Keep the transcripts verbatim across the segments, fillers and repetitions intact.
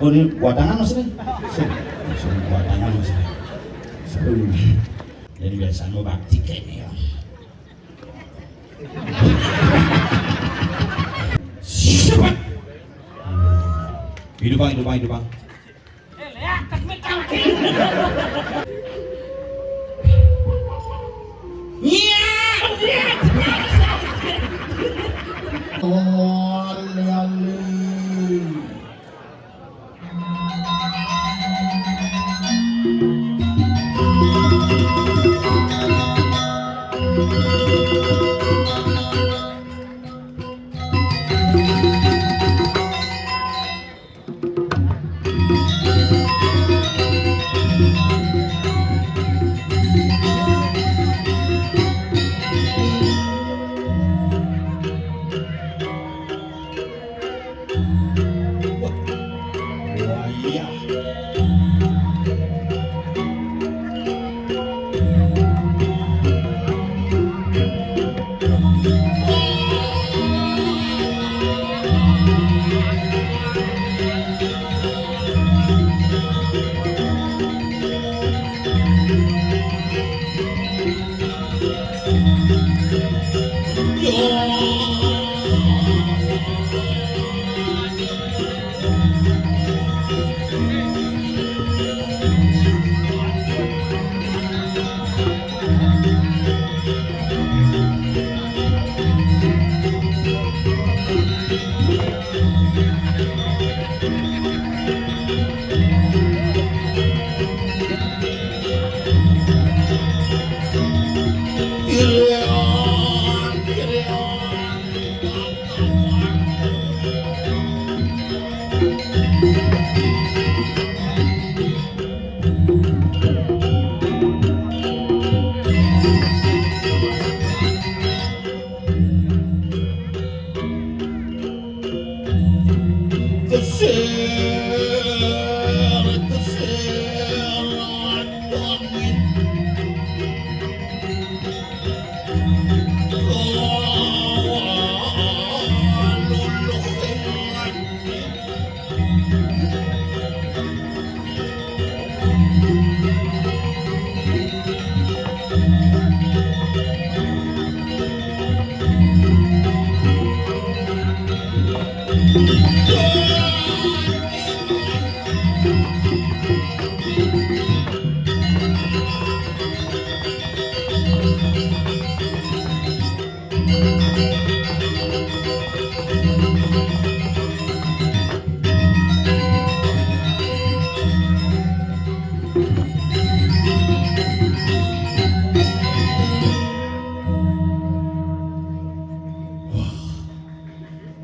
Oh, ini buatangan, Mas, ini? Sip. Sip, buatangan, Mas, ini. Seru. Jadi biasa mau bakti kayaknya, ya. Siapa? Hidup, Bang, hidup, Bang, hidup, Bang.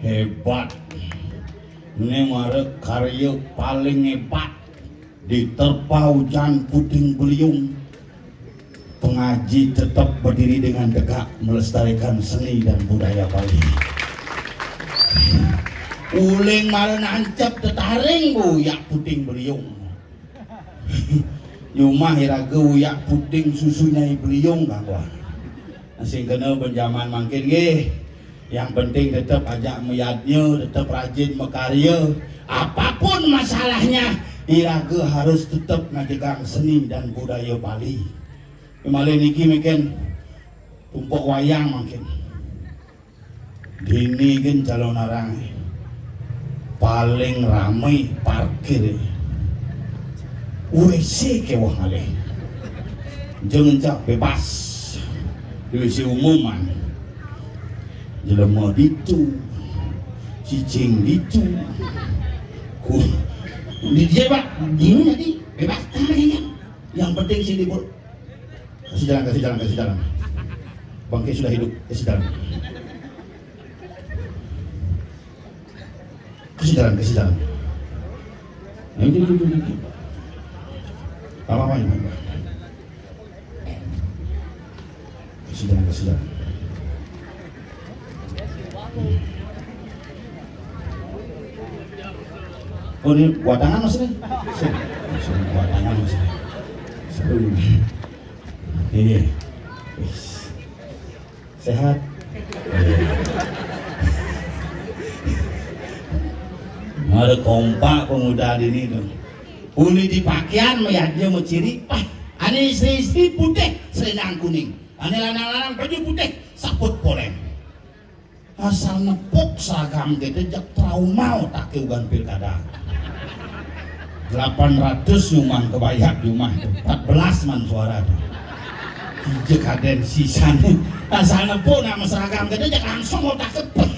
Hebat. Ini mara karya paling hebat. Diterpa ujan puting beliung, pengaji tetap berdiri dengan tegak melestarikan seni dan budaya Bali. Uling mara nancep tetaring, bu, yak puting beliung. Nyumah iraga uyak puting susu Nyai Beliung, kanggoan. Sing kena ben jaman mangkin nggih. Yang penting tetep ajak mayadnya, tetep rajin makarya. Apapun masalahnya, iraga harus tetep ngajegang seni dan budaya Bali. Malih niki mangkin tumpuk wayang mangkin. Dini gin calonarang paling ramai parkir. W C kewah ngalih. Jeung encak bebas. Di W C umum, man. Jelema ditu. Cicing ditu. Ku, di dia, Pak. Ini tadi bebas. Yang penting sini, Bu. Kasih jalan, kasih jalan, kasih jalan. Bangke sudah hidup, kasih jalan. Kasih jalan, kasih jalan. Nah, itu, itu, itu, itu. Apa-apa ini, Pak. Kasih jalan, kasih jalan. Oh, ini buatangan, Mas, ini? Sip. Sip, buatangan, Mas, ini. Sip. Iya. Wis. Sehat? Iya. Ada kompak pemuda dini tu. Uli di pakaian mayadnya maciri, pah. Ane istri-istri putih, selendang kuning. Ane lanang-lanang baju putih, saput poleng. Asal nepuk seragam kite, jak trauma otakke ugan pilkada. Delapan ratus nyumbang kebayar di rumah tu. Empat belas man suara tu. Tiga kaden sisane. Asal nepuk nama seragam kite, jak langsung otakke, peh.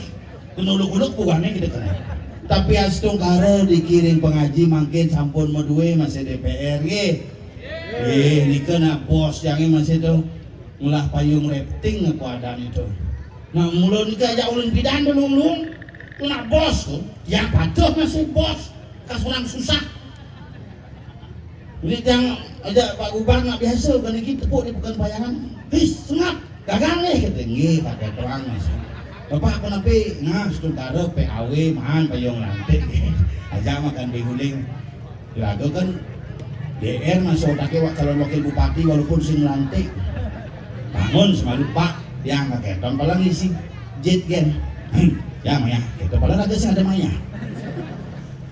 Penuluk-uluk buahnya kita kena. Tapi astungkara dikiring pengaji mangkin sampun madue masih D P R nggih. Nggih, nika nak bos jange masih tu. Ngulah payung rafting apa adan itu. Nah, mula nika ajak ulun pidan dulu ulun. Tu nak bos tu. Yang patuh masih bos. Kas orang susah. Ini yang ajak Pak Gubang nak biasa, bukan lagi tepuk di bukan bayangan. His, sengap. Gagal nih, kata, "Nggih, pakai terang, Mas." Bapak, kenapa? Nah, saudara P A W, man, payung lantik. Ajak makan di guling. Lagu kan D R masih otaknya wak calon wakil bupati walaupun sing lantik. Bangun semalu, Pak, yang pakai tong palang isi jet gen. Ya, Maya, kita palang ada sih ada Maya.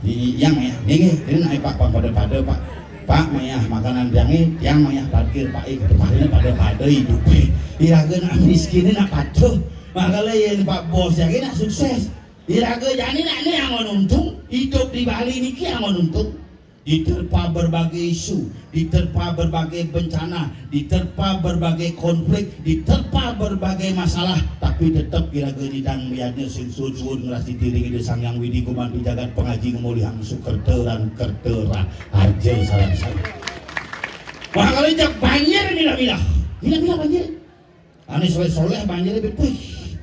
Iya, Maya. Nggih, nggih, ini naik Pak, Pak, pada-pada, Pak. Pak, Maya, makanan tiang ini, tiang Maya parkir, Pak, eh, kata Pak, ini pada-pada hidup, eh. Iraga nak miskin, nak patuh. Makanya ya, Pak Bos, ya, nak sukses. Iraga jani nak ni angon untung, hidup di Bali niki angon untung. Diterpa berbagai isu, diterpa berbagai bencana, diterpa berbagai konflik, diterpa berbagai masalah, tapi tetep iraga nyidang miadnya sing suud-suud ngelas ditiring Ida Sang Hyang Widi Gumanti jagat pangaji ngemulihang sukerta lan kerta ra-, arja sareng sami. Wah, kalau jak banjir milah-milah. Milah-milah banjir. Ane soleh-soleh banjir betuh.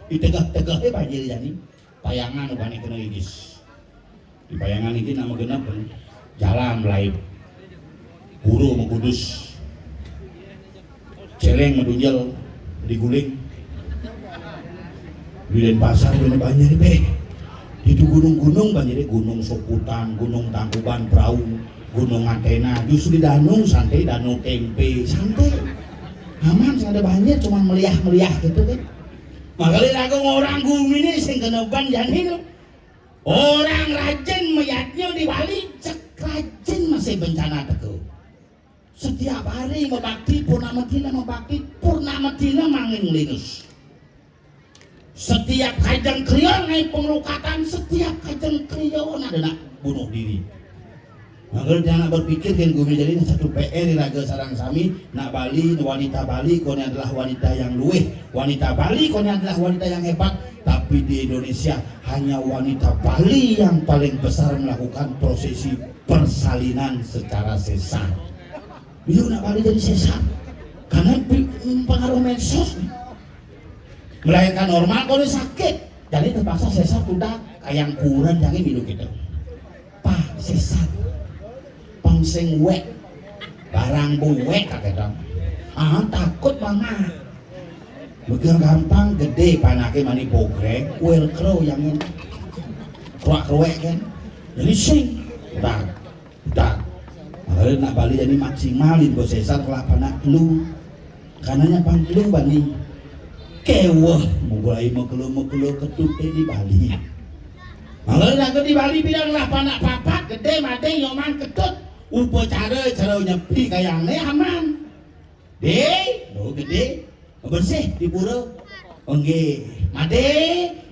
Ditegah-tegah banjir jani. Payangan ubane kena igis. Di Payangan iki nama genep kan? Jalan lain. Guru mengudus. Celeng medunjel diguling. Di Denpasar kena banjir be. Itu gunung-gunung banjir, Gunung Soputan, Gunung Tangkuban Perahu, Gunung Athena. Justru di danau santai, danau tempe santai. Aman, sing ada banjir cuman meliah-meliah gitu kan. Makanya lagu orang gumi ini sing kena ban jani tu. Orang rajin mayadnya di Bali, cek rajin masih bencana teko. Setiap hari mabakti, purnama dina mabakti, purnama dina mangin nglinus. Setiap kajeng kriya ngai pengelukatan, setiap kajeng kriya ada nak bunuh diri. Mangga dia nak berpikir kan gumi jadi satu P R iraga sareng sami, nak Bali, wanita Bali kone adalah wanita yang luwih, wanita Bali kone adalah wanita yang hebat, tapi di Indonesia hanya wanita Bali yang paling besar melakukan prosesi persalinan secara sesar. Bila nak Bali jadi sesar? Karena pi-, pengaruh medsos nih. Melahirkan normal kalau sakit, jadi terpaksa sesar, udah kayak kuran jangan minum gitu. Pah, sesar. Pang sing wek. Barang buwek kata dong. Ah, takut mama. Begal gampang gede panake mani bogrek, kuel kro yang ini. Kruak-kruek kan. Jadi sing. Udah. Udah. Makanya nak Bali jadi maksimalin go sesar kelapa nak lu. Karenanya pang lu bani. Keweh, mulai mekelo-mekelo ketut di Bali. Makanya lagu di Bali bilang lah panak papat, gede, made, nyoman, ketut. Upacara, cara nyepi kayang ne aman. De, oh gede, bersih di pura. Nggih, made,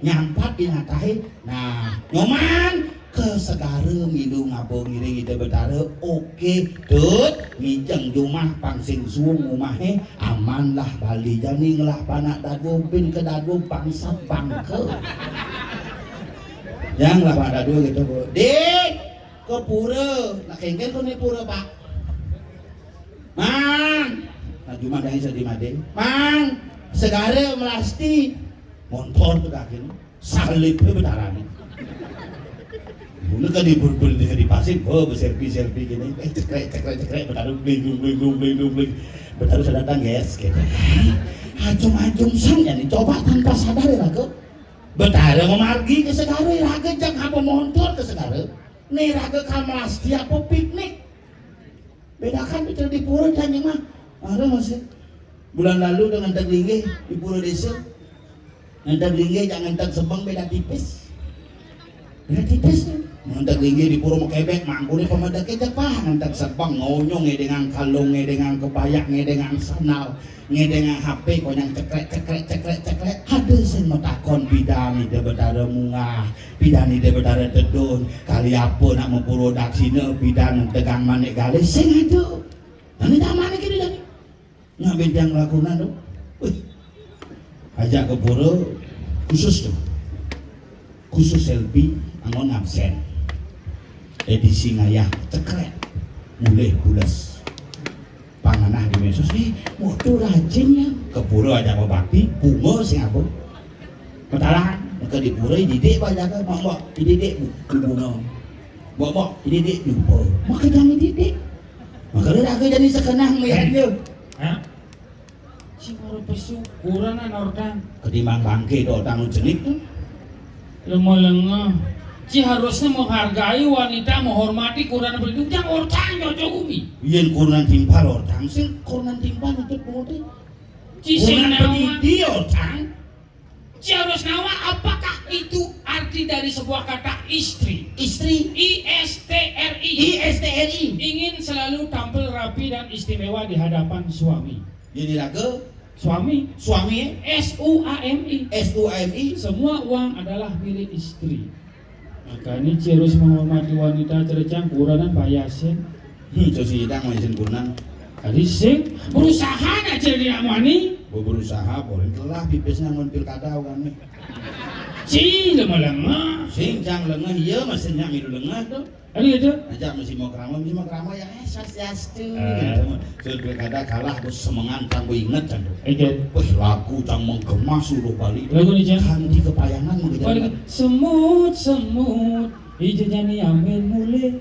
nyampat di natahe. Nah, nyoman ke segara milu ngaba ngiring Ida Betara. Oke, tut, ngijeng jumah pang sing suung umahe, aman lah Bali jani ngelah panak dago bin ke dago bangsat bangke. Yang lah panak dago gitu, Bu. Dik, ke pura. Nak kengken ke ni pura, Pak? Mang. Nah, jumah dari sedih made. Mang, segara melasti. Montor tu kaki. Salib tu betarane. Mula kan di bur-, bur-, di, di pasir, oh, berselfie-selfie gini. Eh, cekrek, cekrek, cekrek, Betara bling, bling, bling, bling, bling, bling, bling. Betara sudah datang, guys, gitu. Ajum-ajum sang ya nih, coba tanpa sadar ya, Raga. Betara memargi ke segara, Raga, jak apa montor ke segara. Nih, Raga, kamu melasti apa piknik? Bedakan itu di pura dan mah. Ada masih. Bulan lalu dengan tag linggih di pura desa. Ngentek linggih, jangan ngentek sebeng, beda tipis. Beda tipis tu. Ngentek linggih di pura mekebek, mangkune pemedeke jepah, ngentek sebeng, ngonyong, ngedengang kalung, ngedengang kebayak, ngedengang sandal, ngedengang H P, konyang cekrek, cekrek, cekrek, cekrek. Ada sing metakon pidan Ida Betara munggah, pidan Ida Betara tedun, kali apa nak mempura daksina, pidan tegang manik galih, sing ada. Nang tak manik ini dah. Nak bentang lakonan tu. Wih. Ajak ke pura khusus tu. Khusus selfie, anggon absen. Edisi ngayah cekrek. Mulih pules. Panganah di medsos ni, waktu rajin ya. Ke pura ajak berbakti, bunga sing apa? Matalang, maka di pura didik banyak ke, mak-mak, didik bu, bunga. Mak-mak, didik jumpa. Maka jangan didik. Maka dia dah jadi sekenang melihat dia. Ha? Ci baru pesu, kuranan ortang. Ketimbang bangke tu ortang lu jenik tu. Lemah lengah. Ci harusnya menghargai wanita, menghormati kuranan pendidik. Jangan ortang, jojo gumi. Yen kuranan timpal ortang, sing kuranan timpal untuk putih. Ci sing kuranan pendidik ortang. Ci harus nawa, apakah itu arti dari sebuah kata istri? Istri. I S T R I. I S T R I. Ingin selalu tampil rapi dan istimewa di hadapan suami. Jadi raga suami. Suami, eh? S U A M I. S U A M I. Semua uang adalah milik istri. Makanya ci harus menghormati wanita, cerecang kuranan payasin. Hmm, so si idang maisin kuranan. Tadi sing berusaha nak jadi nak wani. Berusaha, boleh telah pipisnya ngon pilkada kami. Ci lama-lama. Sing cang lengah, iya masih nyak milu lengah tu. Ada itu? Ajak mesti mau kerama, mesti mau kerama ya, eh, swastiastu. Ah. Gitu. Sudah pilkada kalah, bos semengan, cang bos inget, cang. Oke. Wih, lagu cang menggema seluruh Bali. Lagu ni, cang. Kanti kepayangan mengejar. Semut, semut, hijau jani amin mulai.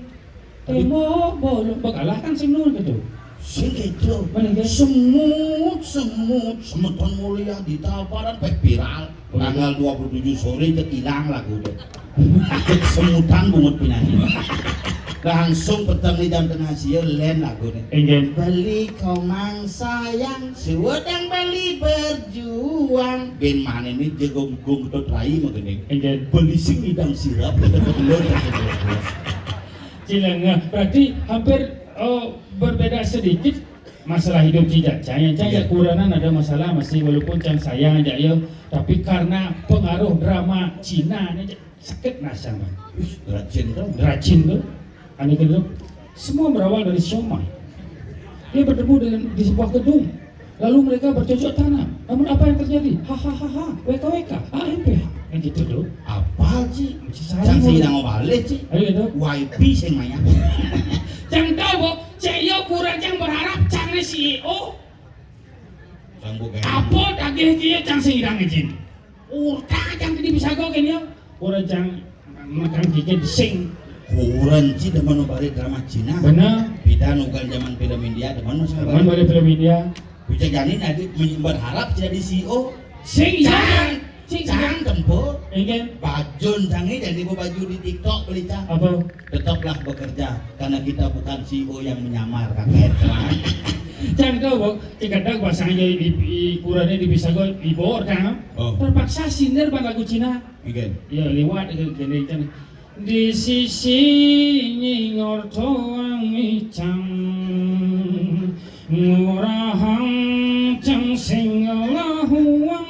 Tembok bolong, bekalah kan sing nun gitu. Sing gitu. Mana gitu? Semut, semut, semeton mulia di Tabanan, peh viral. Tanggal dua puluh tujuh sore, cek hilang lagu tu. Cek semutan bungut penyanyi. Langsung peteng ni jam tengah sia, len lagu ni. Enggak. Beli komang sayang, suwedang beli berjuang. Ben mana ni jagung gung tu trai magening. Enggak. Beli sing idang sirap, kita betul. Cilengah. Berarti hampir, oh, berbeda sedikit masalah hidup ci jak. Cang, cang ya kuranan ada masalah masih, walaupun cang sayang aja ya, tapi karena pengaruh drama Cina ni, cak, sakit nasang. Rajin tu. Rajin tu. Anu kedua, semua berawal dari siomay. Dia bertemu dengan di sebuah gedung. Lalu mereka bercocok tanam. Namun apa yang terjadi? Hahaha, W K W K, A M P H. Yang gitu tu. Apa ci? Cang sing idang balik ci. Ayo gitu. Y P sing maya. Cang tahu, bo, cek yo kurang cang berharap cang ni C E O. Cang bukan. Apa tagih dia cang sing idang izin. Urta cang tadi bisa go kini. Kurang cang makan gigit sing. Kurang ci demen balik drama Cina. Benar. Pidan ugal zaman film India, demen. Demen balik film India. Bisa jani nanti berharap jadi C E O. Sing cang. Cing cang tempo. Enggak. Bajun cang ni jadi baju di TikTok beli cang. Apa? Tetaplah bekerja karena kita bukan C E O yang menyamar, kan? Cang tahu, bo, kadang pasang aja di, di kurangnya di bisa go di bor cang. Oh. Terpaksa sindir bang lagu Cina. Oke. Ya, lewat ke gini kan. Di sisi nyingor toang micang, ngurahang cang sing lahuang.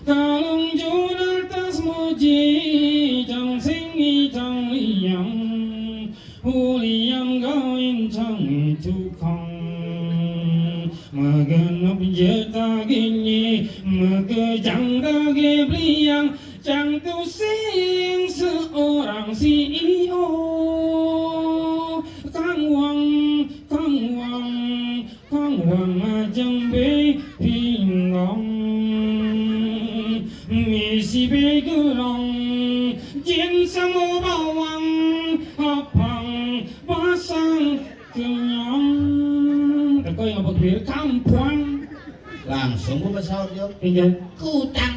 Kalung juna tas muji cang sing cang liang, uliang gawin cang tukang. Magenop je tagih nyi, makejang tagih beliang, cang tu sing seorang C E O. Kang Wang, Kang Wang, Kang Wang ajang be pinggang, misi be gerang, jin samo bawang, apang basang kenyang. Teko yang berkebir kampung. Langsung ku pesawat yo. Enggak. Kutang,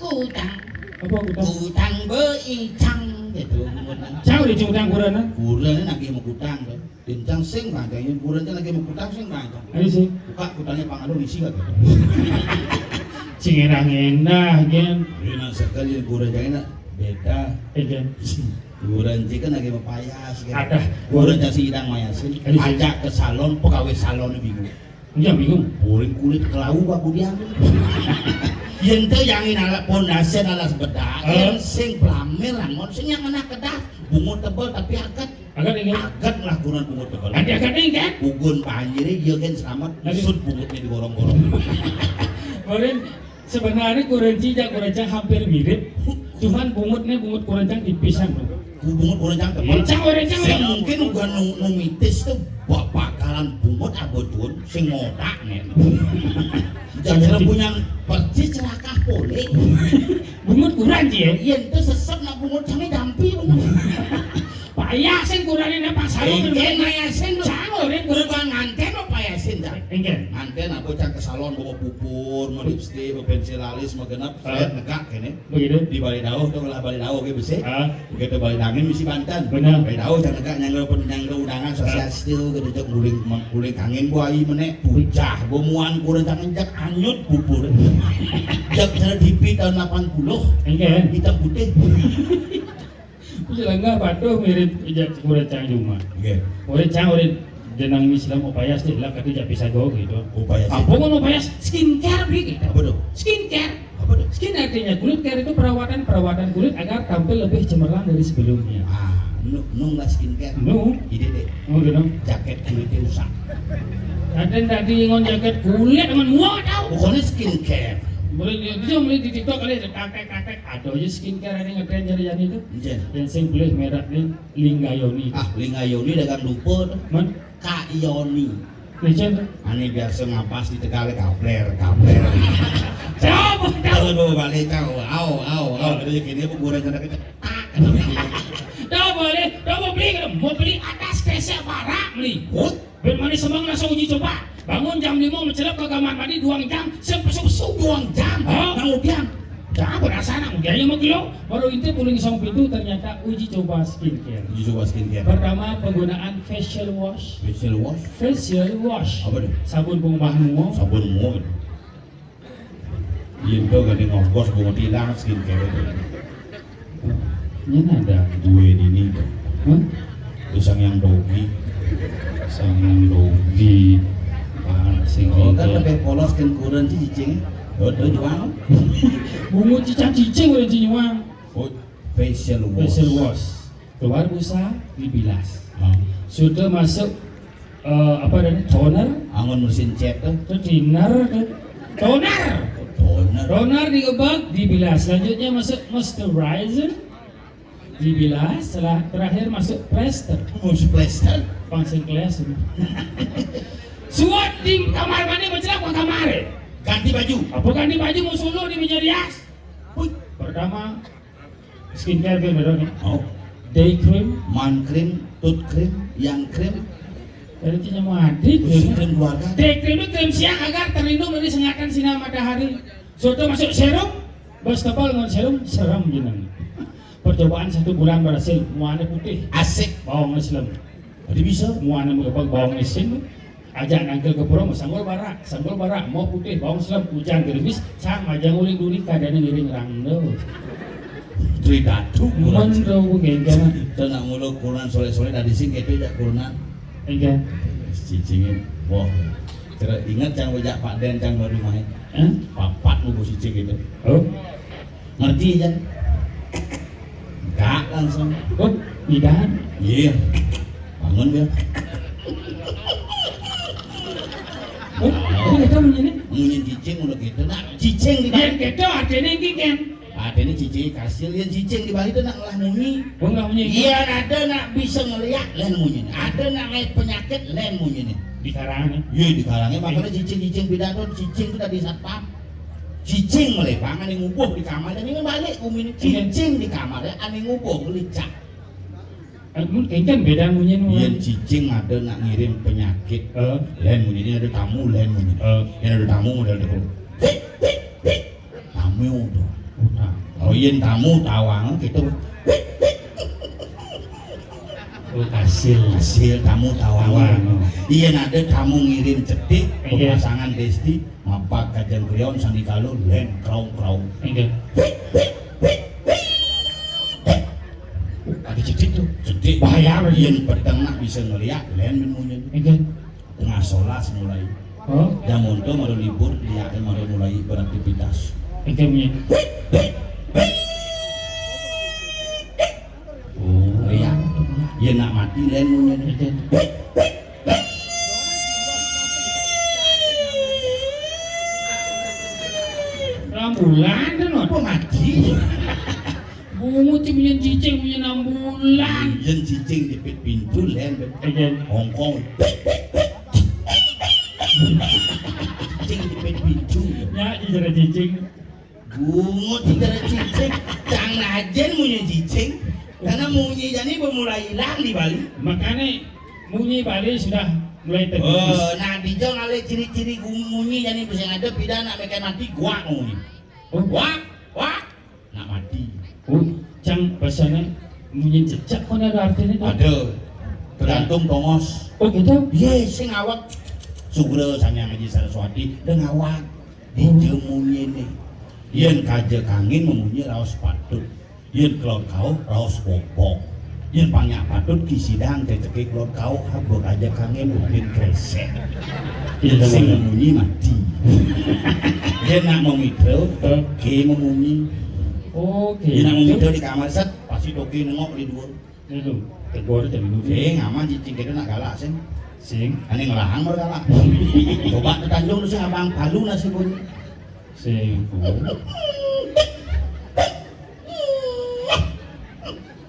kutang. Apa kutang? Kutang beicang gitu. Cau di cutang kurana. Kurana nagih mau kutang tu. Dincang sing rancang, yang kurang cang lagi mau kutang sing rancang. Ayo sih. Buka kutangnya pang ado isi kagak. Cing endah-endah, gen. Ini nang sekali yang kurang cang enak. Beda. Iya. Kuburan cik kan lagi mapayas gitu. Ada. Kuburan cak sidang mayasin. Ada sih. Ajak ke salon, pegawai salonnya bingung. Iya, bingung. Kuring kulit kelau aku diambil. Yen teu yang alas pondasian alas bedak, eh, yen sing plamir angon sing yang anak kedah, bungut tebel tapi aget. Aget ini. Aget lah kurang bungut tebel. Nanti aget ini kan? Ugun banjir dia kan selamat, aduh, usut bungutnya digorong-gorong. Kuring sebenarnya kurencang, kurencang hampir mirip. Cuman bungutnya bungut kurencang tipisan, bro. Ku bungut kurencang tebel. Kurencang, kurencang. Sing mungkin uga nu, nu mitis tuh bakalan bungut abotun sing ngotak nih. Jangan punya persis celaka polé. Bungut kurang sih ya? Iya, itu sesep nak bungut kami dampi bungut. Payasin kurangnya pas salon. Engke mayasin lu. Salon, ya, kurang nganten lo payasin dah. Engke. Nganten apa cang ke salon bawa pupur, mau lipstik, mau pensil alis, mau genep, ah, saya negak kene. Begitu. Di balik dauh tuh lah balik dauh ke besi. Ah. Begitu balik angin misi Banten. Benar. Balik dauh cang negak nyangga pun nyangga undangan sosial, ah, still gitu cek guling guling angin buai menek bujah gomuan kurang cang injak anyut pupur. Jak cara D P tahun delapan puluh. Engke. Hitam putih. Jelangga patuh mirip ijak kurencang Juma. Nggih. Kurencang urip jeneng Islam upaya sih lah kata jak bisa go gitu. Upaya sih. Apa mau upaya skincare beli gitu. Apa tuh? Skincare. Apa tuh? Skin artinya kulit, care itu perawatan, perawatan kulit agar tampil lebih cemerlang dari sebelumnya. Ah, nu nu nggak skincare. Nu. Ide deh. Oh gitu. Jaket kulitnya rusak. Ada tadi ngon jaket kulit dengan mual tahu. Pokoknya skincare. Boleh dia dia beli di TikTok kali ada kakek-kakek ada aja skincare ada yang ngetrend jari-jari itu. Iya. Yang sing beli merek nih Lingayoni. Ah, Lingayoni dagang dupa tuh. Man? Kak Yoni. Licin tuh. Ane biasa ngapas di Tegal kapler, kapler. Coba tahu. Kalau mau balik tahu, au, au, au. Jadi gini aku goreng sana kita. Tahu boleh, tahu mau beli, mau beli atas kresek barak beli. Hut. Ben manis semang langsung uji coba. Bangun jam lima mencelep ke kamar mandi dua jam, sepesu-pesu dua jam. Oh. Kemudian, dah berasa anak muda yang mau kilo. Baru itu puling song pintu ternyata uji coba skincare. Uji coba skincare. Pertama penggunaan facial wash. Facial wash. Facial wash. Apa tuh? Sabun pengubah muka. Sabun muka. Yen to gak ngongkos bungut hilang skincare itu. Ini ada. Dua ini tuh. Hah? Itu sang yang dogi. Sang yang dogi. Ah, sing oh, kan lebih polos kan kurang cicing. Oh, itu juang. Bungut cicang cicing udah nyuang. Oh, facial wash. Facial wash. Keluar busa, dibilas. Oh. Sudah masuk eh, apa namanya? Toner. Angon mesin cek tuh. Itu thinner tuh. Toner. Toner. Toner digebak, dibilas. Selanjutnya masuk moisturizer. Dibilas, setelah terakhir masuk plester. Masuk plester. Pang sing kelas ini. Suat di kamar mandi mencelap ke kamar. Ganti baju. Apa ganti baju mau solo di meja rias? Wih, pertama skincare kan beda nih. Oh. Day cream, man cream, tooth cream, yang cream. Dari itu mau adik. Khusus cream keluarga. Day cream itu cream siang agar terlindung dari sengatan sinar matahari. Sudah masuk serum, bos tebal dengan serum, serem jeneng. Percobaan satu bulan berhasil, muanya putih. Asik. Bawang Islam. Jadi bisa. Muanya menggebak bawang isin. Ajak nangkil ke pura, sanggul barak, sanggul barak, mau putih, bawang selam, hujan gerimis, sang majang uling duri, kadane ngiring rangno. Tri datu. Men do gengkana. Kita nak mulu kurunan soleh-soleh dari sing gitu jak kurunan. Enggak. Cicingin. Wah. Kira ingat cang wajak Pak Den cang baru main. Hah? Papat nunggu cicing gitu. Oh. Ngerti ya? Enggak langsung. Oh, tidak. Iya. Bangun dia. Oh, oh, kita munyi nih. Munyi cicing udah gitu. Nah, cicing di balik. Kita artinya iki kan. Artinya cicing kasil yang cicing di balik itu nak lah munyi. Oh, nggak munyi. Iya, ada nak bisa ngeliat lain munyi. Ada nak ngait penyakit lain munyi nih. Di karangnya. Iya, di karangnya makanya cicing-cicing pidato cicing itu tadi satpam. Cicing melepangan yang ngubuh di kamar dan ini balik umi ini cicing di kamarnya ane ngubuh licak. Mun engken beda munyi nu. Yen cicing ada nak ngirim penyakit. Heeh. Lain munyi ini ada tamu lain munyi. Heeh. Yang ada tamu ada tamu. Hik hik hik. Tamu udah. Udah. Oh yen tamu tawang gitu. Hik hik. Oh, kasil. Kasil tamu tawang. Tawang. Yen ada tamu ngirim cetik pemasangan desti. Mapak kajeng kriyon sandi kalu len kraung-kraung. Inggih. Hik hik hik hik. Yén peteng nak bisa ngeliak, lén munyi. Nggih. Tengah solas mulai. Oh. Jam onto mara libur, liak mara mulai beraktivitas. Nggih, munyi. Oh, iya. Yén nak mati, lén munyi. Nggih. Rembulan to, no? Apa mati? Bungut sing munyin cicing, munyin rembulan. Yén cicing jepit pintu, lén, Ben. Nggih. Hongkong. Cicing jepit pintu. Ya, iya, cicing. Bungut sing kena cicing. Cang najen munyi cicing. Karena munyi jani mulai hilang di Bali. Makanya munyi Bali sudah mulai terkikis. Oh, nah, dijo ngalih ciri-ciri gu-, munyi jani bisa ada pidan nak meken mati, guak munyi. Oh. Guak, guak. Nak mati. Oh, cang basane munyi jejak kono ada artine, Dok? Ada. Tergantung tongos. Oh, gitu? Iya, sing awak. Sugra Sang Hyang Aji Saraswati, dan awak. Dija munyine. Yén kaja kangin memunyi raos patut. Yén kelod kauh raos bobok. Yén pang nyak patut kisidang ceceke kelod kauh, haba kaja kangin udin kresek. Iya, sing bener. Memunyi mati. Yén nak memitra, toke memunyi. Oke. Yén nak memitra di kamar set, pasti toke nengok di luar. Itu, tegur aja dulu. Sing, aman cicing kita nak galak, sing. Sing. Ane ngelahang baru galak. Coba tetanjung tu, sing, abang palu nasi bunyi. Sing.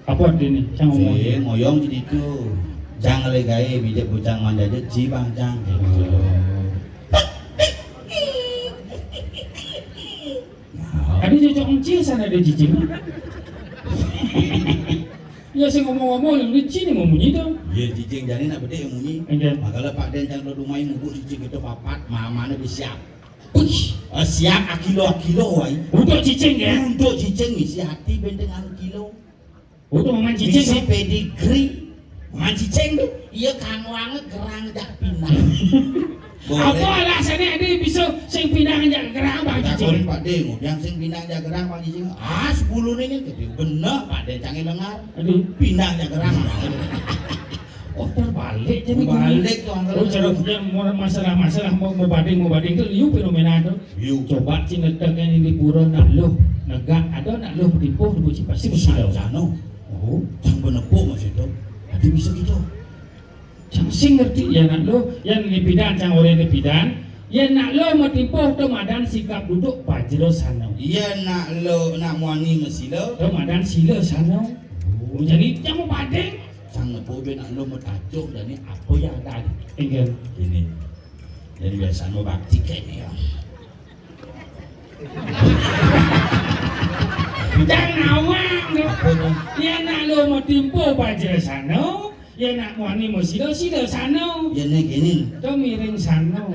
Apa artinya? Cang ngomong. Sing, ngoyong jadi tu. Jang le gae, bijak bucang manjajet, ji bang jang. Gitu. Ada cocok encing sana ada cicing. Ya, saya ngomong-ngomong, yang cicing mau munyi tu. Ya, cicing jani nak bedek yang munyi. Enggak. Makala Pak Den jangan rumah yang mubuk cicing kita papat, mamane disiap. Wih, eh, siap akilo-akilo, wai. Untuk cicing, ya? Untuk cicing, isi hati benteng anu kilo. Oh, tu maman cicing, isi tu? Pedigree. Maman cicing tu, iya kangwange gerang jak pinang. Boleh. Apa alasannya ada bisa sing pinang jak gerang, Bang Cicing? Takon Pak De, yang sing pinang jak gerang, Bang Cicing. Ah, sepuluh ni kan gede. Bener, Pak De, canggih dengar. Aduh. Pinang jak gerang. Oh, terbalik jadi bunyi. Balik tu, angkel. Oh, cara dia mau masalah-masalah, mau, mau bading, mau bading tu, liu fenomena tu. Liu. Coba sing ngetek yang di pura nak luh, negak, ada nak luh, tipuh, tipuh, pasti mesti ada. Sano. Oh, cang benepuk maksud tu. Nanti bisa gitu. Cang sing ngerti, ya nak luh, yang ni pidan, cang orang ni pidan, ya nak luh, metipuh tu madan sikap duduk, pajero sano. Ya nak luh, nak muani mesila. Tu madan sila sano. Oh, jadi cang mau bading. Sang Nebo ben nak lo metajuk dan ni apa yang ada. Enggak. Ini. Jadi biasa mau bakti kayak ni ya. Jangan awang tu. Apa tu? Ya nak lo mau timpo baja sana, ya nak muani mau sila, sila sana. Ya ni gini. Tu miring sana.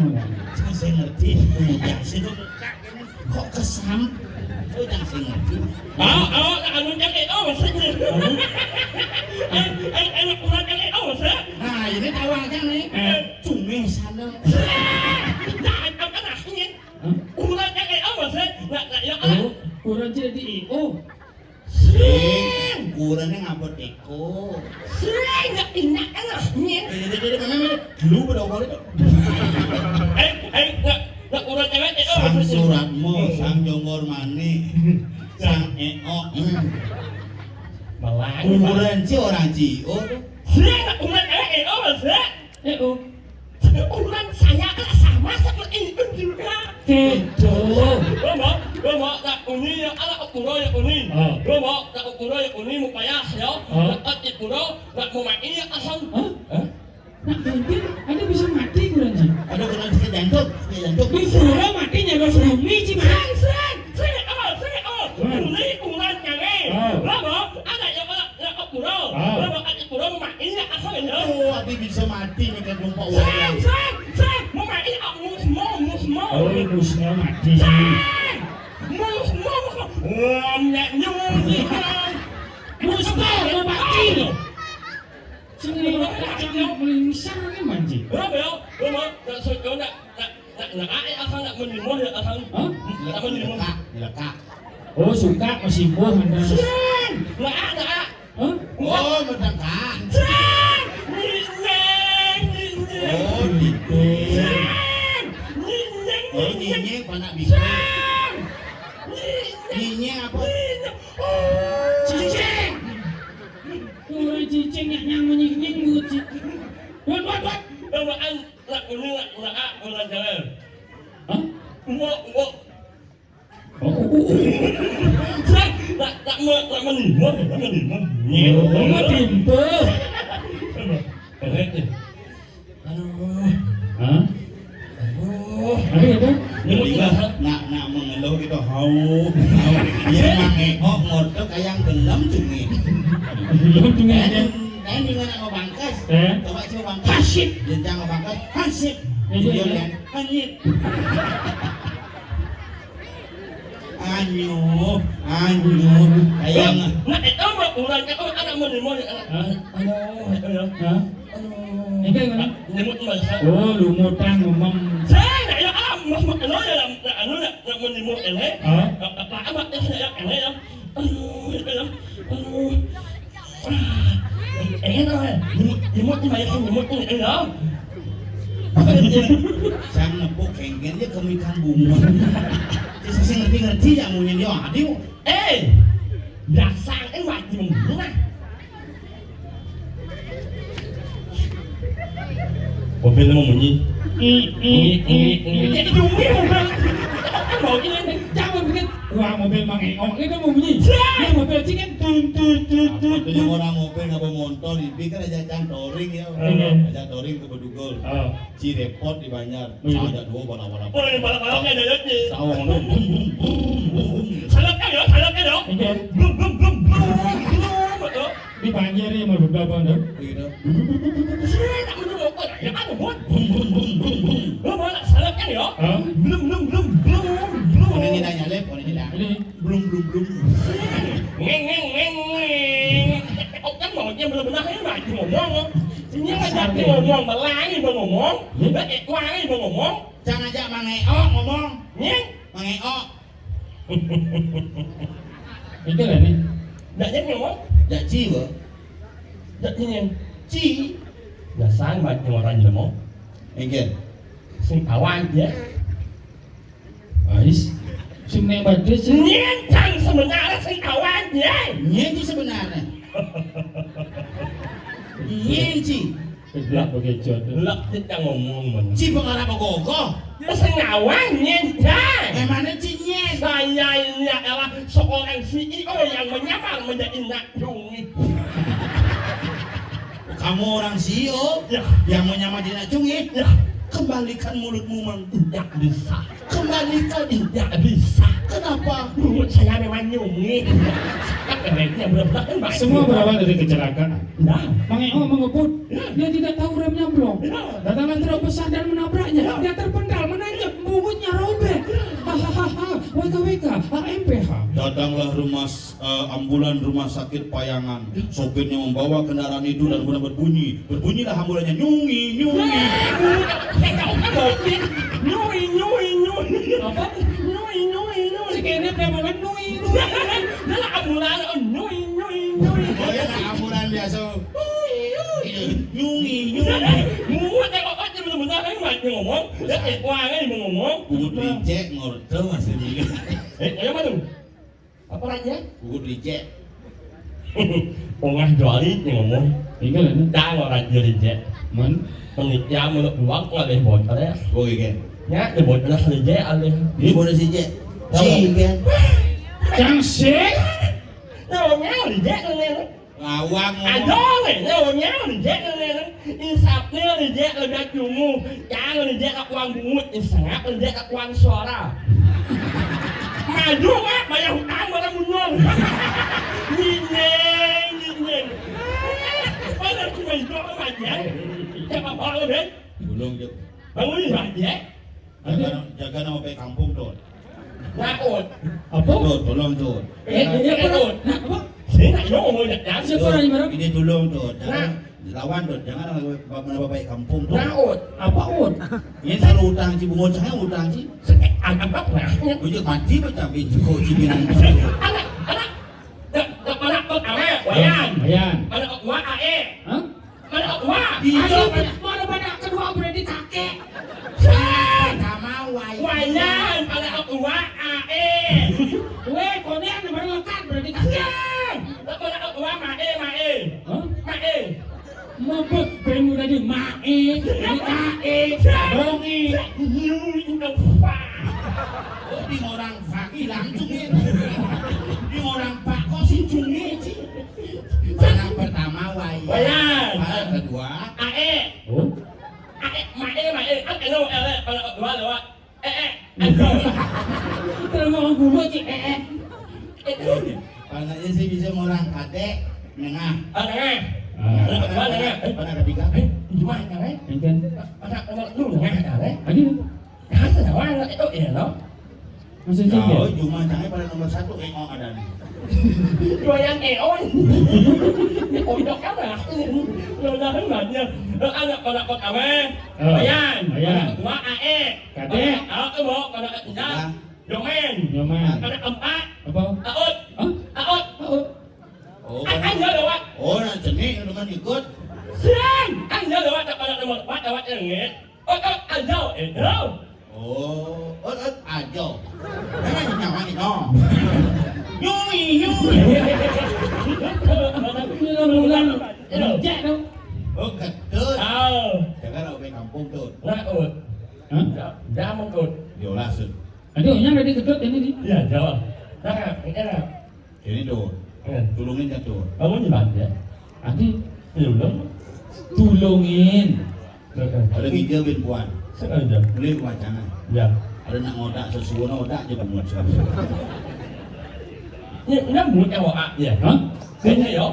Saya ngerti. Yang sih tu. Kok kesam? Kok yang sing ngerti? Ah, ah, nak anu cakek, oh, maksudnya. Eh, eh, eh, nak kurang cakek, oh, maksudnya. Nah, ini tahu aja nih. Eh. Cumi sana. Nah, apa nahnya? Hah? Kurang cakek, oh, maksudnya. Nak, nak, ya, ah. Oh, kurang jadi I O. Sing, ukurannya ngapa teko? Sing, nggak enak kan rasanya. Eh, jadi, jadi, mana, mana? Dulu pada awal itu. Eh, eh, nggak, nggak kurang cewek, eh, oh, sang maksudnya. Suratmo, hmm, sang Jonggor Manik, sang Eo, hmm. Malah. Ukuran si orang Cio tuh. Sing, nggak kurang cewek, eh, oh, maksudnya. Eh, oh. Ukuran saya kan sama seperti itu juga. Gitu. Lomo, lomo, nak uni ya anak ukuro ya uni. Oh. Lomo, nak ukuro ya uni mau payah ya. Oh. Nak at ikuro, nak mau main ya asal. Hah? Hah? Nak ganti, ada bisa mati kurang sih. Ada kurang sikit jantung, sikit jantung. Di pura matinya lo sumi sih, Mas. Sing, sing, sing, oh, sing, oh. Hmm. Uni ukuran cewek. Oh. Lomo, anak ya anak Nak kepuro, ah, kepuro, nak kepuro, mati nak asal ya. Oh, abi bisa mati nih kan, numpak. Sing, wayang. Sing, sing, mau mati nak musmo, musmo. Oh, musmo mati. Sing, musmo, musmo. Wah, nak nyuci kan. Musmo, mau mati. Sing, ini kacang melingsar nih, manci. Berapa ya? Berapa? Nak sojo, nak Nak, nak, eh, asal nak menimoh ya, asal. Hah? Nak menimoh. Lekak, lekak. Oh, suka mesimpuh, anda. Sing! Nak, nak. Hah? Oh, mendekat. Sing! Nyinying, panak bibir. Nyinying apa? Cicing. Ora cicing, nak nyang nyinying, Bu, ci-, wat, wat, wat. Lamaan, nak kuning, nak, nak, nak, nak jalan. Hah? Uwok, uwok. Oh, oh, oh. Sing, nak, nak me-, nak menimba, nak menimba. Oh, menimba. Aduh. Hah? Aduh. Apa itu? Nak, nak mengeluh gitu, hau, hau. Iya, mang Eko ngotok kayak gelem cumi. Gelem cumi, ya. Kan, kan gimana mau bangkas? Eh? Coba, coba bangkas. Hansip. Jenjang mau bangkas. Hansip. Iya, iya, iya. Kan? Hansip. Anyo, anyo, kayak nggak. Nak, eh, kamu orang, kamu anak mau di mana, anak? Hah? Aduh, aduh. Hah? Aduh. Ini kan mana? Nyemut masa. Oh, lumutan, memang. Saya nggak ya, ah, mas, mas, anu ya, anu ya, nak mau di mana, eh? Hah? Apa, apa, apa, eh, saya, eh, ya. Aduh, aduh, aduh. Enggak tahu, eh. Nyemut, nyemut, nyemut, nyemut, eh, ya. Sang nepuk kengken dia kemikan bunga. Dia sing ngerti-ngerti ya, munyi dia, aduh. Eh, dasar, eh, wajib bunga. Mobil mau munyi. Munyi, munyi, munyi. Jadi bunyi mobil. Mau gini, jangan bikin. Wah, mobil Mang Eko, ini mau bunyi. Ini mobil cikin. Tung, tung, tung, tung, tung. Apa tuh orang mobil, nggak bawa motor, ini kan aja can touring ya. Iya. Aja touring ke Bedugul. Oh. Ci repot di Banjar. Iya. Ada dua balap-balap. Oh, ini balap-balapnya ada ya, Ci. Tahu, bum, bum, bum, bum, bum. Salapnya ya, salapnya ya. Iya. Bum, bum, bum, bum, bum, bum. Di Banjar ya, mau berapa tuh? Iya. Sini, tak mau apa, ya, kan, bum, bum, bum, bum, bum. Lo mau salapnya ya? Hah? Bum, bum, bum, bum, bum. Ini nanya, Lep, ini nanya. Ini. Blum, blum, blum. Ngeng, ngeng, ngeng, ngeng. Oh, kan maunya bener-bener ini maju ngomong. Ini ngajak ngomong, melani ngomong. Nggak, eh, wangi ngomong. Jangan ajak Mang Eko ngomong. Ngeng. Mang Eko. Itu lah nih. Nggak jadi ngomong. Nggak ci, Bo. Nggak ci, ngeng. Ci. Nggak sang, maju orang ngomong. Engkel. Sing kawan, ya. Ais, sing ning badhe sing nyentang sebenarnya sing kawan, ya. Nyentang sebenarnya. Nyentang. Tidak begitu. Lek kita ngomong, men. Ci pengarap apa kok? Ya, sing kawan, nyentang. Emangnya ci nyen? Saya ini adalah seorang C E O yang menyamar menjadi nak cungit. Kamu orang C E O, ya, yang menyamar jadi nak cungit? Ya. Kembalikan mulutmu, Mang. Tidak bisa. Kembalikan. Tidak bisa. Kenapa? Mulut saya memang nyungit. Kerennya benar-benar kan, Pak. Semua berawal dari kecelakaan. Nah. Mang Eko mengebut. Ya. Dia tidak tahu remnya blong. Ya. Datanglah truk besar dan menabraknya. Ya. Dia terpental, menanjak, punggungnya robek. Ya. Hahaha. W K W K, A M P H. Datanglah rumah s-, eh, ambulan rumah sakit Payangan. Sopirnya membawa kendaraan itu dan kemudian berbunyi. Berbunyilah ambulannya, nyungi, nyungi. Nyungi, nyungi, nyungi. Apa? Nyungi, nyungi, nyungi. Si kene preman nyungi, nyungi. Dia lah ambulan, oh, nyungi, nyungi, nyungi. Oh, ya, lah, ambulan biasa. Nyungi, nyungi. Nyungi, nyungi. Muat, eh, kok, kok, bener-bener, eh, ngomong. Ya, eh, wah, eh, ngomong. Kudu dicek, ngorto, masih bingung. Eh, eh, apa tuh? Apa lagi, ya? Kudu dicek. Pongah juali ngomong. Ingat ini. Dah, orang dia dicek. Men? Penitia menurut uang ngalih bocor, ya. Oh, iya. Ya, dia bocor dicek, alih. Ini boleh dicek. Tahu. Ci, kan? Cang sih. Tahu, ya, dicek, alih. Ngawang ngomong. Aduh, weh, nyonya, reject, weh. Insapnya reject lebih cungu. Yang reject ke uang bungut, isengap reject ke uang suara. Maju, weh, bayar hutang, barang bunyol. Nyinjeng, nyinjeng. Mana cuma itu apa, Mak, ya? Siapa bawa, Ben? Gulung, Cuk. Bangun, Mak, ya? Jaga, jaga nama baik kampung, Dot. Naon? Apa? Dot, tolong, Dot. Eh, eh, eh, Dot. Nah, apa? Sini, nak, yo, ngomong, nak, ya. Siapa orang yang marah? Ini tolong, Dot. Jangan lawan, Dot. Jangan nama, nama baik kampung, Dot. Naon? Apa, Dot? Ini selalu utang, Ci, bungo, jangan utang, Ci. Se-, eh, apa, apa? Ujung mati, macam itu, Ci, bilang. Anak, anak. Dak, dak, mana, Dot, awe, Wayan. Wayan. Mana, Wa, Ae. Hah? Mana, wah, iya, ayo, mana pada kedua berarti kakek. Sama, wai. Waya, Berarti kasihan. Lah, kok nak wah, mae, mae. Hah? Mae. Mabuk, ben mu tadi mae, ini kae, bonge. Oh, di orang Faki langsung ini. Di orang Pak kok si Juni sih. Anak pertama Wayan. Wayan. Anak kedua Ae. Oh? Ae, mae, mae. Kan kena ele, kalau kedua lewat. Eh, eh. Kalau mau gulu sih, eh, eh. Itu. Panaknya sih bisa orang kadek, nengah. Ah, nengah. Ah. Anak kedua, nengah. Anak ketiga. Eh, gimana, eh? Enten. Anak nomor lu, nengah, eh? Aduh. Nah, sekarang anak itu, ya, no? Maksudnya, oh, cuma jangan pada nomor satu, eh, oh, ada nih. Dua yang, eh, oh. Pojok kan, ah. Lo dah, kan, banyak. Lo anak, anak kota, eh? Oh. Bayan. Bayan. Anak kedua, A E. Kadek. Anak kedua, anak ketiga. Ya. Yomen. Yomen. Anak keempat. Apa? Aut. Hah? Aut. Aut. Oh, ah, kan dia lewat. Oh, nak jenik, teman ikut. Siang. Kan dia lewat, tak pada nomor empat, lewat yang ngek. Oh, oh, aja, eh, no. Oh, oh, oh, aja. Jangan nyaman ni, no. Nyui, nyui. Bulan-bulan rejek tu. Oh, gedut. Tahu. Jangan nak main kampung tu. Nak, Ut. Hah? Dah, dah mengkut. Yolah, Sun. Aduh, yang tadi gedut ini ni. Ya, jawab. Dah, ini dah. Ini tu. Ya. Tulungin kan tu. Kamu ni banyak. Adi. Ya, belum. Tulungin. Ada gigi bin puan. Sengaja. Boleh wacana. Ya. Ada nak ngodak sesuatu, ngodak je bungut sesuatu. Ni, ni bungut yang ngodak je. Hah? Kayaknya, yo.